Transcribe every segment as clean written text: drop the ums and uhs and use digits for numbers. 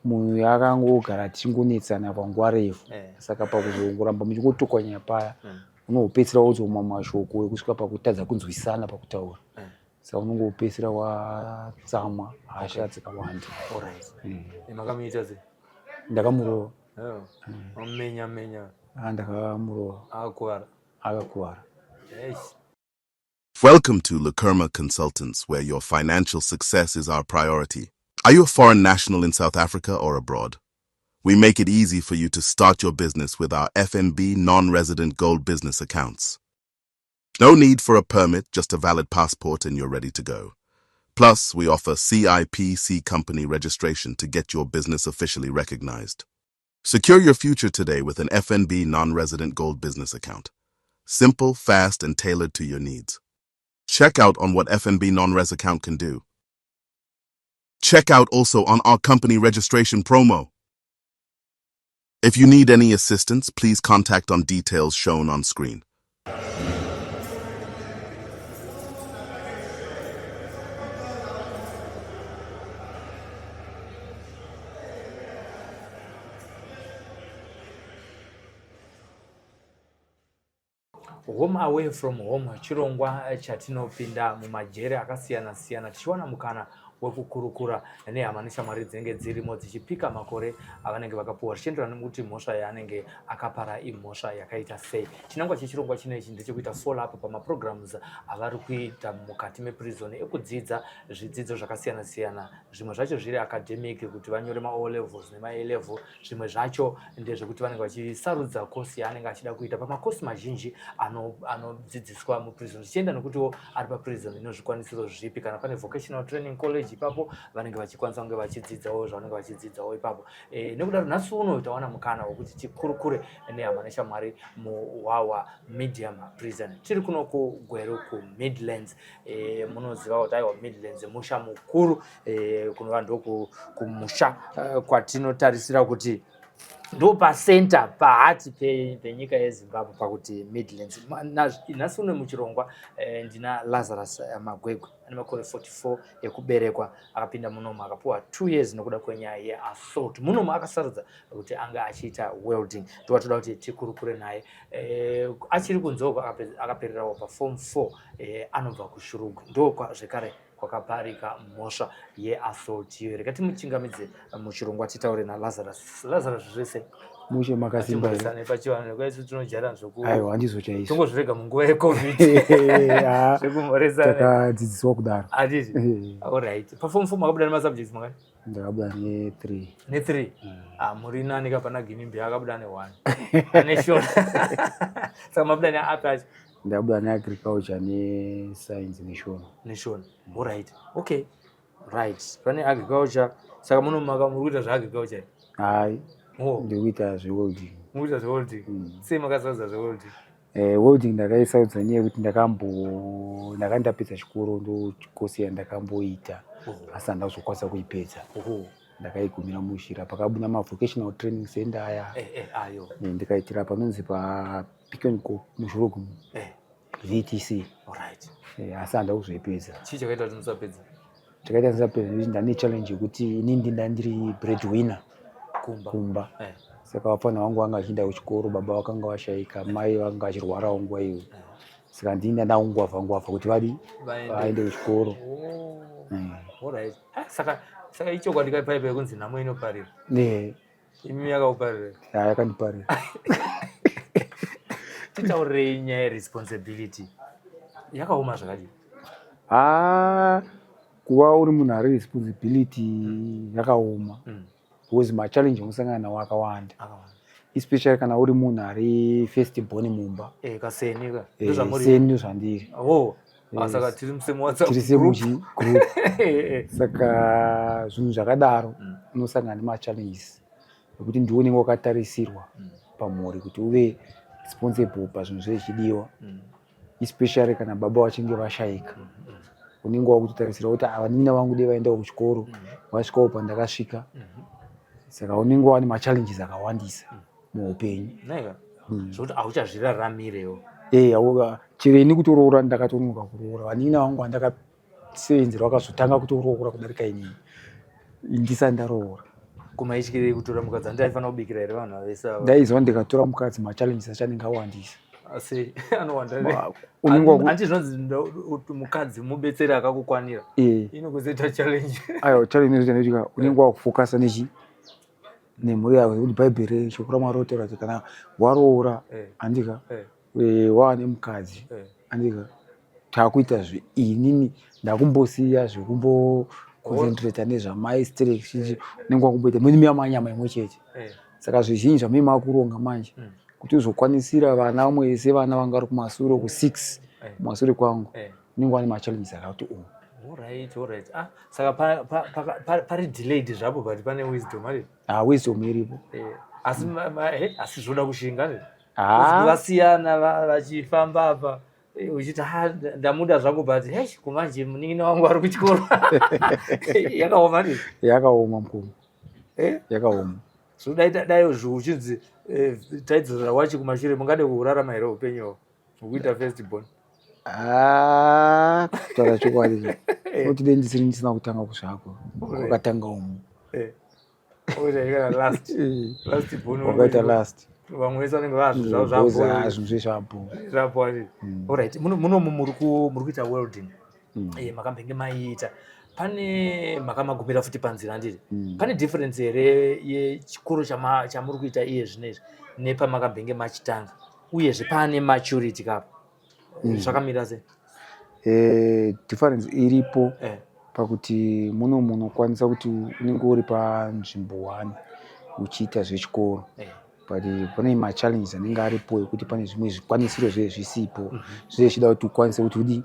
Munhu akangogara tichingonetsana panguva refu. Eh. Saka pakuzongoramba muchingotokwanya paya Mm. unopedzisira wozomwa mashoko ekusvika pakutadza kunzwisana pakutaura. Eh. Saka unongopedzisira watsamwa hasha dzikawanda. Alright. Makamuita sei? Ndakamurova. Oh. Menya menya. Ah, ndakamurova. Akakuvara. Akakuvara. Eish. Welcome to Lakerma Consultants, where your financial success is our priority. Are you a foreign national in South Africa or abroad? We make it easy for you to start your business with our FNB non-resident gold business accounts. No need for a permit, just a valid passport and you're ready to go. Plus, we offer CIPC company registration to get your business officially recognized. Secure your future today with an FNB non-resident gold business account. Simple, fast, and tailored to your needs. Check out on what FNB non-res account can do. Check out also on our company registration promo. If you need any assistance, please contact on details shown on screen. Home away from home chirongwa chatinopinda mumajeri akasiyana siyana tichiwana mukana wekukurukura nehama neshamwari dzinenge dzirimo dzichipika makore avanenge vakapuwa zvichienderana nekuti mhosva yaanenge akapara imhosva yakaita sei. Chinangwa chechirongwa chino ichi ndechekuita follow up pamaprograms avari kuita mukati meprison ekudzidza zvidzidzo zvakasiyana siyana, zvimwe zvacho zviri academic kuti vanyore maO levels nemaA level, zvimwe zvacho ndezvekuti vanenge vachisarudza kosi yaanenge achida kuita pamakosi mazhinji anodzidziswa ano muprison, zvichienda nokutiwo ari paprison ino zvikwanisiro zvipi. Kana pane vocational training college ipapo vanenge vachikwanisa kunge vachidzidzawo zvavanenge vachidzidzawo ipapo. Nekudaro nhasi uno tawana mukana wekuti tikurukure nehama neshamwari muHwahwa Medium Prison. Tiri kuno kuGweru kuMidlands. Munoziva kuti aiwa Midlands musha mukuru, kunova ndokumusha kwatinotarisira kuti ndo pacenter pahati penyika yeZimbabwe pakuti Midlands. Nhasi uno muchirongwa ndina Lazarus Magwegwe, ane makore 44 ekuberekwa, akapinda munomu akapuwa 2 years nokuda kwenyaya yeassault. Munomu akasarudza kuti anga achiita welding, ndowatoda kuti tikurukure naye. Achiri kunze uko akapererawo paform 4, anobva kuShurugwi, ndokwa zvekare kwakaparika mhosva yeassault iyo. Rega timuchingamidze muchirongwa titaure naLazarus. Lazarus, zvese mushe makasimba here? Atimboisane pachivanhu kwaisu tinojaira zvoku Aiwa, handizvo chaizvo. Tongozvirega munguva yeCovid zvekumhoresana. Takadzidziswa kudaro. Handiti? Alright, paform 4 makabuda nemasubjects makani? Ndakabuda ne3. Ne3. Ah, muri nani ka pana Ginimbi akabuda ne1 ane shona. Saka mabuda neapi acho? Ndakabuda neagriculture, nescience, neshona. Neshona, alright, okay, right. Pane agriculture, saka muno maka muri kuita zveagriculture? Hai. Oh. Ndiri kuita zvewelding. Muri kuita zvewelding? Sei makasarudza zvewelding? Welding ndakaisarudza nenyaya yekuti ndakanga ndapedza chikoro, ndo kosi yandakamboita, asi handina kuzokwanisa kuipedza. Ndakaigumira muzhira pakabuda mavocational training center aya. Ayo. Ndikaitira panonzi paPick n Go muShurugwi, VTC. Asi handina kuzoipedza. Chii chakaita kuti musapedza? Chakaita ndisapedza nekuti ndane challenge yekuti inini ndinda ndiri breadwinner kumba. Kumba. Saka vapfana vangu vanga vachienda kuchikoro, baba vakanga vashaika, mai vanga vachirwarawo nguva iyoyo, saka ndini ndandakungwavha ngwavha kuti vadi vaende kuchikoro. Alright. Ah, saka ichokwadi kaipaipa yekunzi nhamo inoparira? Ne. Imi yakauparira? Yakandiparira. Titaurirei nyaya yeresponsibility, yakaoma zvakadii? Ha, kuva uri munhu ari responsibility yakaoma, because machallenge aunosangana nawo akawanda, especially kana uri munhu ari first born mumba. Kaseni ka? Seni ndozvandiri. Oh. Ah, saka tiri musame WhatsApp. Tiri same group. Saka zvinhu zvakadaro, unosangana nemachallenges ekuti ndiwe unenge wakatarisirwa pamhuri kuti uve responsible pazvinhu zvezvichidiwa, especially kana baba vachinge vashaika, unenge wakutotarisira kuti vanin'ina vangu dei vaendawo kuchikoro, vasvikawo pandakasvika. Saka unenge wane machallenges akawandisa muupenyu. Zvokuti hauchazviraramirewo. Chero ini kutoroora ndakatononoka kuroora. Vanin'ina vangu vandakasevenzera vakazotanga kutoroora kudarika inini ndisati ndaroora. Kumaityirei kutora mukadzi? Handiti aifanira kubikira here vanhu vese ava? Ndaiziva ndikatora mukadzi, machallenges acho anenge awandisa. Asi anowanda here? Unenge Handiti zvinonzi mukadzi mubetseri akakukwanira? Inokuzoita challenge. Aiwa, challenge inozoita nekuti unenge wakufocusa nechi nemhuri yako, nekuti Bhaibheri, shoko raMwari rotaura kuti kana waroora, andika, wava nemukadzi, andika, takuita inini ndakumbosiya zvekumboconcentrata nezvamai stress chichi, unenge wakumboita mune miyamanyama imwe chete. Saka zvizhinji zvamai makuronga manje kuti uzokwanisira vana vamwe sevana vanga vari kumasure ku6, kumasure kwangu, unenge wane machallenges akati o. Alright. Ah, saka pari delayed zvapo, but pane wisdom ari. Ah, wisdom iripo. Asi asi zvoda kushinga ne. Vasiyana vachifamba apa, uchiti, "Ha, ndamuda zvangu, but hey, kumanje munin'ina wangu ari kuchikoro." Yakaoma ndi. Yakaoma, mukuru. Yakaoma. So dai uchinzi taidzorera wachi kumashure, mungade kurarama here upenyu hwo hwekuita first born? Ah, kutaura chokwadi, kuti dei ndisiri ndisina kutanga kuzvako, wakatanga umu. Oita last born. Wakaita last. Vamwe vese vanenge vazvo. Zvinhu zvese zvapo. Zvapo. Alright, munomu muri kuita welding. Makambenge maiita, pane makamagumira futi panzira, handiti? Pane difference here yechikoro chamuri kuita iye zvinezvi nepamakambenge machitanga? Uyezve paane maturity kapo, zvakamira sei? Difference iripo pakuti muno munokwanisa kuti unenge uri panzvimbo one uchiita zvechikoro, but pane machallenges anenge aripo ekuti pane zvimwe zvikwanisiro zviye zvisipo, zviye zvichida kuti ukwanise kuti udi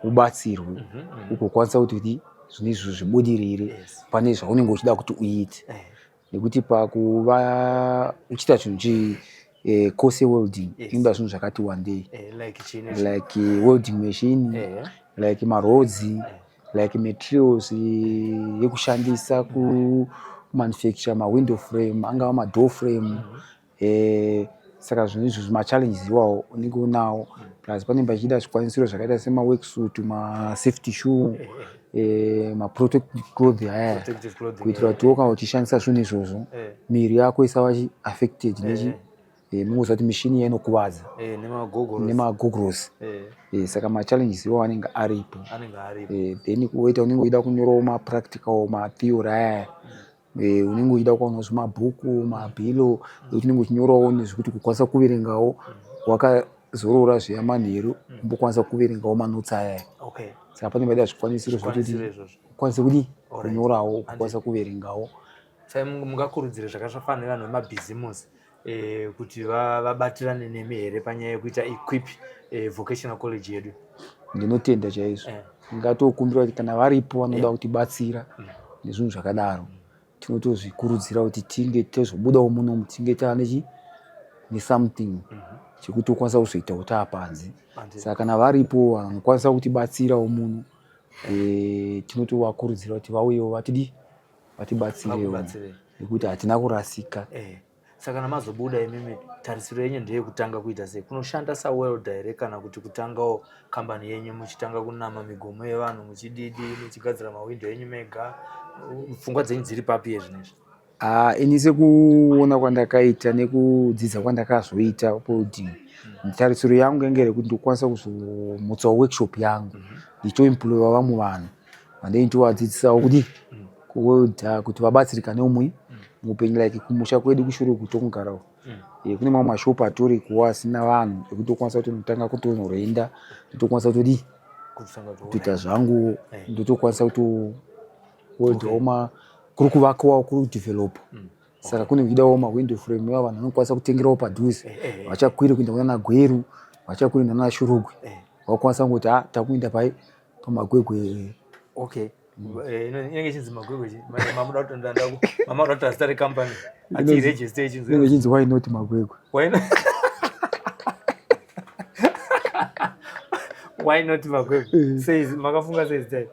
ubatsirwe, ugokwanisa kuti udi zvinhu izvo zvibudirire pane zvaunenge uchida kuti uite. Nekuti pakuva uchiita chinhu chi course welding inoda zvinhu zvakati wandei, like chini? Like welding machine, like marods, like materials yekushandisa kumanufacture mawindow frame, angava madoor frame. Saka zvinhu izvozvo, machallenges iwawo unenge unawo, plus panenge pachida zvikwanisiro zvakaita semaworksuit, masafety shoe, maprotective cloth aya, Protective clothing. kuitira kuti kana uchishandisa zvinhu izvozvo, miviri yako isava affected nechi mungoziva kuti mishini iya inokuvadza. Nemagogorosi. Nemagogorosi. Saka machallenges iwawo anenge aripo. Anenge aripo. Then kuita unenge uchida kunyorawo mapractical, matheory aya, unenge uchida kuwanawo zvimabhuku, mabhilo ekuti unenge uchinyorawo, nezvekuti kukwanisa kuverengawo wakazorora zviya manheru, umbokwanisa kuverengawo manotsi ayaya. Saka pane paida zvikwanisiro zvekuti Zvikwanisiro izvozvo. Ukwanise kudii, kunyorawo, kukwanisa kuverengawo. Saka mungakurudzire zvakafanana nevanhu vemabhizimusi kuti vabatirane nemi here panyaya yekuita equip vocational college yedu? Ndinotenda chaizvo. Ndingatokumbira kuti kana varipo vanoda kutibatsira nezvinhu zvakadaro, tinotozvikurudzira kuti tinge tozobudawo munomu, tinge taane nesomething chekuti tokwanisa kuzoitawo taapanze. Saka kana varipo vanokwanisa kutibatsirawo muno, tinotovakurudzira kuti vauyewo vatidi vatibatsirewo, Vakubatsirei. nekuti hatina kurasika. Saka kana mazobuda imimi, tarisiro yenyu ndeyekutanga kuita sei? Kunoshanda sawelder here, kana kuti kutangawo kambani yenyu, muchitanga kunama migomo yevanhu, muchididi, muchigadzira mawindo enyu mega? Pfungwa dzenyu dziri papi yezvinezvi? Ah, ini sekuona kwandakaita nekudzidza kwandakazoita welding, tarisiro yangu yange iri yekuti ndokwanisa kuzomutsawo workshop yangu, ndichitoemployiwa vamwe vanhu vandei nditovadzidzisawo kudii, kuwelda, kuti vabatsirikane umwe muupenyu. Like kumusha kwedu kushure kutongara uko, kune mamwe mashopu atorikowo asina vanhu, ekuti tokwanisa kutonotanga kutonorenda, totokwanisa kutodii, kutoita zvangu, ndotokwanisa kutoweldawo kuri kuvakwawo, kuri kudhivhelopa. Saka kune kuchidawo mawindow frame iwavo, vanhu vanokwanisa kutengerawo padhuze, vachakwire kuenda kunana Gweru, vachakwire kuenda kunana Shurugwi, vakwanisa kungoti, "Ha, takuenda pai paMagwegwe." Okay. Inenge ichinzi Magwegwe chi? Mamuda kuti mama kuda kuti zita rekambani atiregister ichinzi? Inenge ichinzi Why Not Magwegwe. Why not? Why Not Magwegwe? Sei makafunga sei zita iri?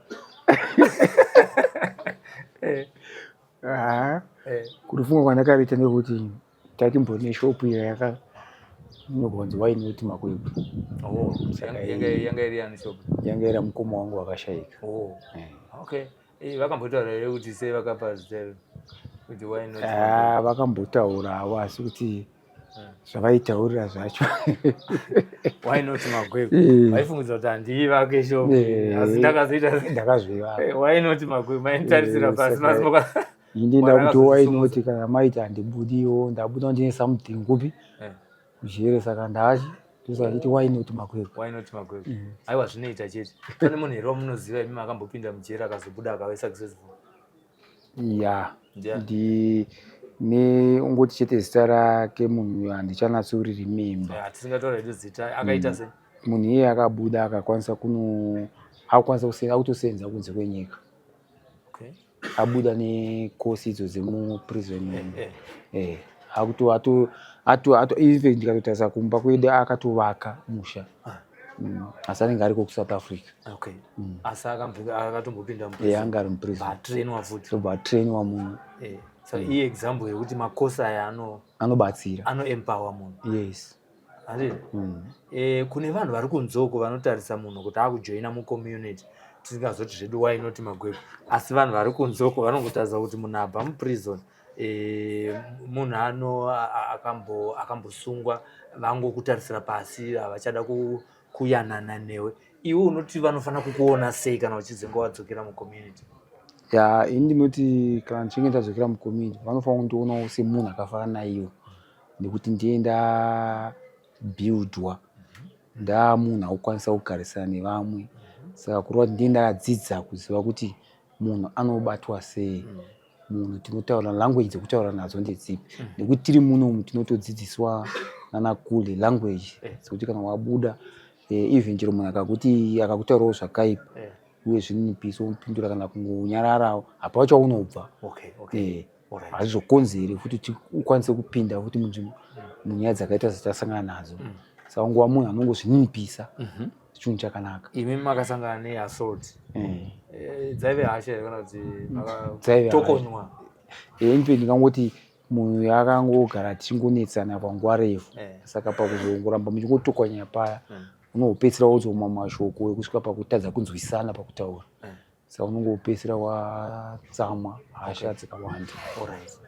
Ah, kutofunga kwandakaita ndekuti tatimbori neshopu iya yakanyorwa kunzi Why Not Magwegwe. Oh, yanga iri yani shop? Yanga iri mukoma wangu wakashaika. Oh. Okay. Vakambotaura here kuti sei vakapa zita iri? Kuti why not? Ah, vakambotaura havo, asi kuti zvavaitaurira zvacho. Why not Magwegwe? Vaifungidza kuti handiivake shop. Asi ndakazoita sei? Ndakazvivaka. Why not Magwegwe? Mainitarisira pasi. Saka- Masimuka. Indinda Mwari kuti why akazondisumudza. not, kana maiti handibudiwo, ndabuda ndine something kupi? Kujere. Saka ndachi ndosaka nditi why not Magwegwe. Why not Magwegwe? Aiwa, zvinoita chete. Pane munhu here wamunoziva imi makambopinda mujeri akazobuda akave successful? Ya. Ndiani? Ndi neungoti chete zita rake munhu handichanatso remember. Hatisingataura hedu zita. Akaita sei? Munhu iyeye akabuda akakwanisa kuno akukwanisa akutosenza kunze kwenyika. Abuda nekosi idzo dzemuprison. Akuto ato ato ato even ndikatotarisa kumba kwedu akatovaka musha. Asi anenge ariko kuSouth Africa. Okay, asi akatombopinda Anga ari muprison. Atrainwa futi. Tobva atrainwa munhu. So iye example yekuti makosi aya ano Anobatsira. Anoempower munhu. Yes. Handiti? Kune vanhu vari kunzoko vanotarisa munhu kuti akujoina mucommunity, tisingazoti zvedu why not Magwegwe, asi vanhu vari kunzoko vanongotarisa kuti munhu abva muprison, munhu ano akambosungwa, vangokutarisira pasi, havachada kuyanana newe. Iwe unoti vanofanira kukuona sei kana uchizenge wadzokera mucommunity? Ya, ini ndinoti kana ndichinge ndadzokera mucommunity, vanofanira kundionawo semunhu akafanana naivo, nekuti ndiye ndabuildwa, ndaamunhu akukwanisa kugarisana nevamwe. Saka kureva kuti ndiye ndakadzidza kuziva kuti munhu anobatwa sei, munhu tinotaura language dzekutaura nadzo ndedzipi, nekuti tiri munomu tinotodzidziswa nana kule language dzekuti kana wabuda, even chero munhu akakuti akakutaurawo zvakaipa, uye zvininipiso womupindura kana kungonyararawo, hapana chaunobva. Hazvizokonzeri futi kuti ukwanise kupinda futi munzvimbo munyaya dzakaita dzatasangana nadzo. Saka nguva munhu anongozvininipisa, chinhu chakanaka. Imi makasangana neassault. Dzaive hasha here kana kuti Dzaive hasha. tokonywa? Infe ndingangoti munhu akangogara tichingonetsana panguva refu. Saka pakuzongoramba muchingotokonyana paya, unongopedzisira wozoma mashoko ekusvika pakutadza kunzwisana pakutaura. Saka unongopedzisira watsamwa, hasha dzikawanda. Alright.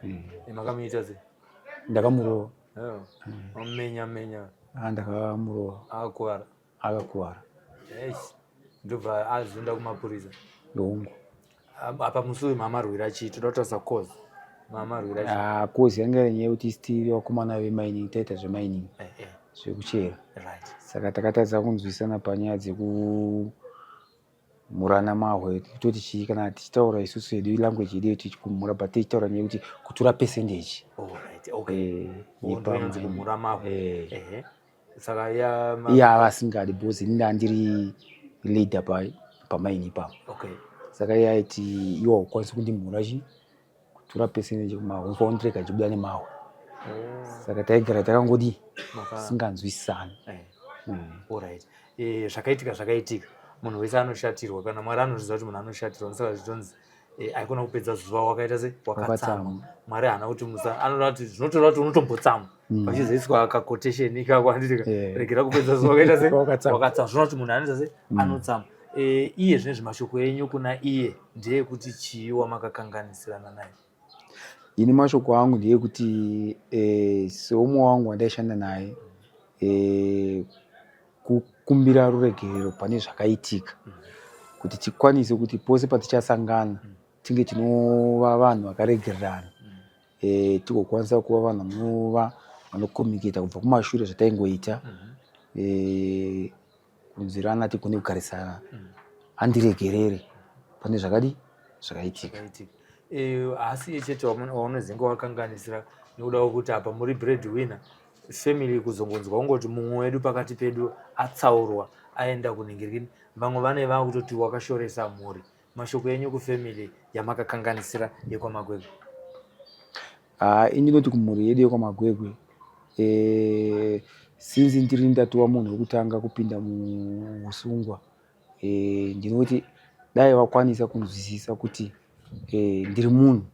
Makamuita sei? Ndakamurova. Oh. Menya menya? Ah, ndakamurova. Akakuvara? Akakuvara. Eish. Ndobva azoenda kumapurisa? Hongu. Apa musi uyu mamarwira chii? Toda kutarisa cause. Mamarwira chii? Ah, cause yanga iri nyaya yekuti tiri vakomana vemining, taita zvemining, zvekuchera. Saka takatadza kunzwisana panyaya dzekumhurana mahwe, toti chii, kana tichitaura isusu hedu language yedu yetichikumhura, but tichitaura nyaya yekuti kutora percentage. Alright. Okay. Yepa Ndo inonzi mining. kumhura mahwe. Ehe. Saka ya Iye avasingadi because ini ndandiri leader pamaini ipapo. Saka iye aiti iwe haukwanisi kundimhura chi kutora percentage kumahwe, unofanira kundirega ndichibuda nemahwe. Saka taigara takangodi singanzwisisani. Alright. Zvakaitika zvakaitika. Munhu wese anoshatirwa, kana Mwari anozviziva kuti munhu anoshatirwa. Saka zvitonzi aikona kupedza zuva wakaita se wakatsamwa. Wakatsamwa. Mwari haana kuti musa, anoda kuti zvinotora kuti unotombotsamwa. Pachizoiswa kaquotation ikako, handiti? Regera kupedza zuva wakaita se Wakatsamwa. wakatsamwa. Zvinova kuti munhu anoita se anotsamwa. Iye zvinezvi mashoko enyu kuna iye ndeyekuti chii wamakakanganisirana naye? Ini mashoko angu ndeyekuti seumwe wangu wandaishanda naye, kukumbira ruregerero pane zvakaitika, kuti tikwanise kuti pose patichasangana tinge tinova vanhu vakaregererana, tigokwanisa kuva vanhu vanova vanocommunicata kubva kumashure zvataingoita, kunzwirana, tigone kugarisana. Andiregerere pane zvakadi zvakaitika. Zvakaitika. Haasi iye chete waunozenge wakanganisira, nekuda kwekuti apa muri bread winner, family kuzongonzwa kungoti mumwe wedu pakati pedu atsaurwa aenda kuningirikini, vamwe vane vakutoti wakashoresa mhuri. Mashoko enyu kufamily yamakakanganisira yekwaMagwegwe? Ah, ini ndinoti kumhuri yedu yekwaMagwegwe, since ndiri ndatova munhu wekutanga kupinda muusungwa, ndinoti dai vakwanisa kunzwisisa kuti ndiri munhu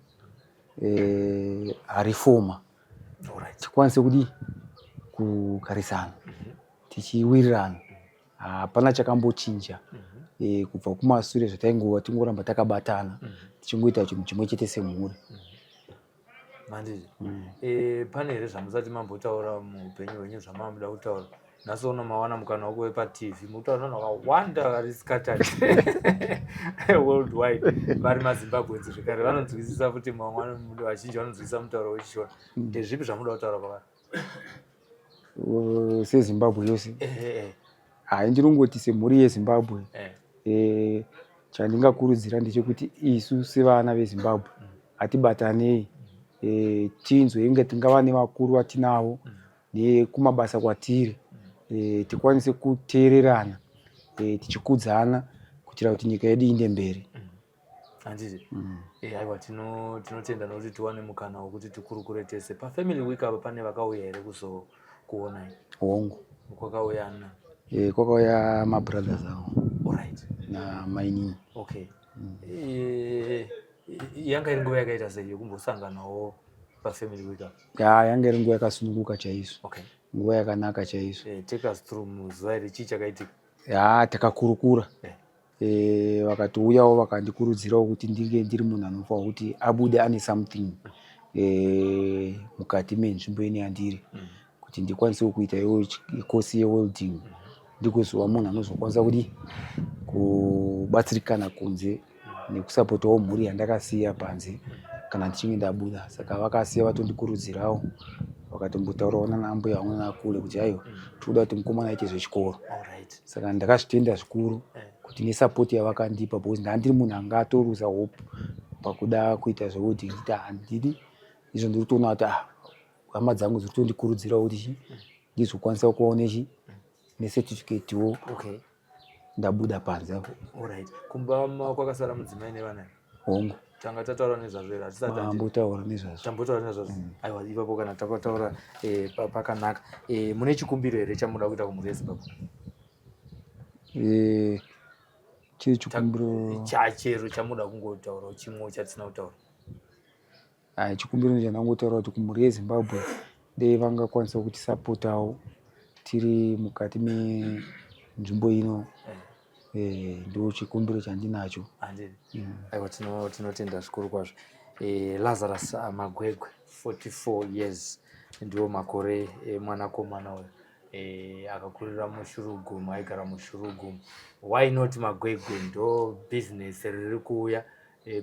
arifoma, tikwanise kudii kugarisana tichiwirirana. Hapana chakambochinja kubva kumasure zvataingova, tingoramba takabatana, tichingoita chinhu chimwe chete semhuri. Manditi mm. Pane here zvamusati mambotaura muupenyu hwenyu zvamamuda kutaura nhasi uno mawana mukana wekuve paTV, mukutaura nevanhu vakawanda vari scattered worldwide, vari maZimbabweans zvekare, vanonzwisisa futi, mamwe vazhinji vanonzwisisa mutauro wechiShona. Ndezvipi zvamuda kutaura kwavari? SeZimbabwe yose, hai, ndinongoti semhuri yeZimbabwe, chandingakurudzira ndechekuti isu sevana veZimbabwe hatibatanei, tinzwe inge tingava nevakuru vatinavo nekumabasa kwatiri, tikwanise kuteererana, tichikudzana kuitira kuti nyika yedu iende mberi. Handiti? Aiwa, tinotenda nokuti tiwane mukana wekuti tikurukure tese pafamily week apa. Pane vakauya here kuzokuonai? Hongu. Kwakauya na? Kwakauya mabrothers avo namainini. Okay. Yanga iri nguva yakaita sei yekumbosanganawo pafamily week apa? Ya, yanga iri nguva yakasununguka chaizvo, nguva yakanaka chaizvo. Take us through muzuva iri, chii chakaitika? Ya, takakurukura. Vakatouyawo vakandikurudzirawo kuti ndinge ndiri munhu anofanwa kuti abude ane something mukati menzvimbo ine yandiri, kuti ndikwanisewo kuita iwo kosi yewelding, ndigozova munhu anozokwanisa kudi kubatsirikana kunze nekusapotawo mhuri yandakasiya panze kana ndichinge ndabuda. Saka vakasiya vatondikurudzirawo, vakatombotaurawo nana mbuya vangu nanakule kuti aiwa, tinoda kuti mukomana aite zvechikoro. Saka ndakazvitenda zvikuru kuti nesapoti yavakandipa, because ndanga ndiri munhu anga atoruza hope pakuda kuita zvewelding, nditi handidi izvo. Ndiri kutoona kuti ah, hama dzangu dziri kutondikurudzirawo kuti chi ndizokwanisa kuvawo nechi necertificatewo ndabuda panze apo. Alright. Kumba kwakasara mudzimai nevana? Hongu. Tanga tataura nezvazvo here? Hatisati. Mambotaura nezvazvo. Tambotaura nezvazvo. Aiwa, ipapo kana takataura pakanaka. Mune chikumbiro here chamunoda kuita kumhuri yeZimbabwe? Chiri chikumbiro? Chachero chamunoda kungotaurawo, chimwewo chatisina kutaura. Hai, chikumbiro chandangotaura kuti kumhuri yeZimbabwe dei vangakwanisa kutisapotawo tiri mukati menzvimbo ino. Ndo chikumbiro chandinacho. Handiti? Aiwa, tinotenda zvikuru kwazvo. Lazarus Magwegwe, 44 years ndiwo makore emwanakomana uyu. Akakurira muShurugwi, aigara muShurugwi. Why not Magwegwe? Ndo bhizinesi riri kuuya.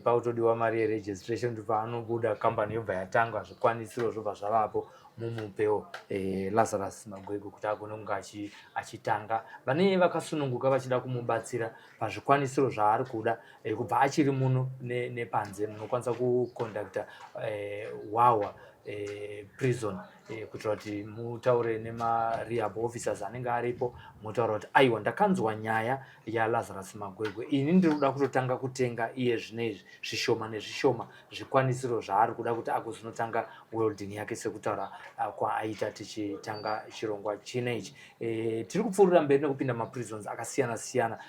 Pakutodiwa mari yeregistration kuti paanobuda kambani yobva yatanga, zvikwanisiro zvobva zvavapo. Mumupewo Lazarus Magwegwe kuti agone kunge achitanga. Vane vakasununguka vachida kumubatsira pazvikwanisiro zvaari kuda kubva achiri muno nepanze, munokwanisa kucontacta Whawha Prison kuitira kuti mutaure nemarehab officers anenge aripo, motaura kuti aiwa, ndakanzwa nyaya yaLazarus Magwegwe, ini ndiri kuda kutotanga kutenga iye zvino izvi zvishoma nezvishoma zvikwanisiro zvaari kuda kuti agozonotanga welding yake, sekutaura kwaaita tichitanga chirongwa chino ichi. Tiri kupfuurira mberi nekupinda maprisons akasiyana siyana,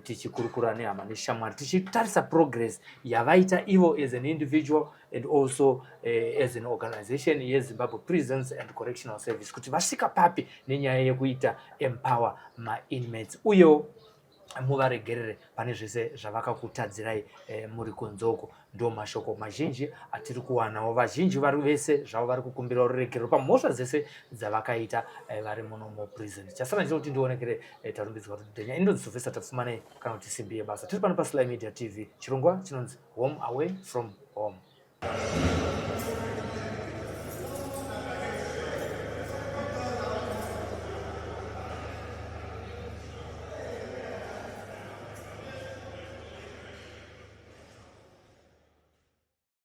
tichikurukura nehama neshamwari, tichitarisa progress yavaita ivo as an individual and also as an organization yeZimbabwe Prisons and Correctional Service, kuti vasvika papi nenyaya yekuita empower mainmates. Uyewo muvaregerere pane zvese zvavakakutadzirai muri kunzoko. Ndo mashoko mazhinji atiri kuwanawo. Vazhinji vari vese zvavo vari kukumbira ruregerero pamhosva dzese dzavakaita vari muno muprison. Chasara ndechekuti ndionekere tarumbidzwa rudhenya. Indonzi Sylvester Tapfumanei, kana kuti Simbi Yebasa. Tiri pano paSly Media TV, chirongwa chinonzi Home Away from Home.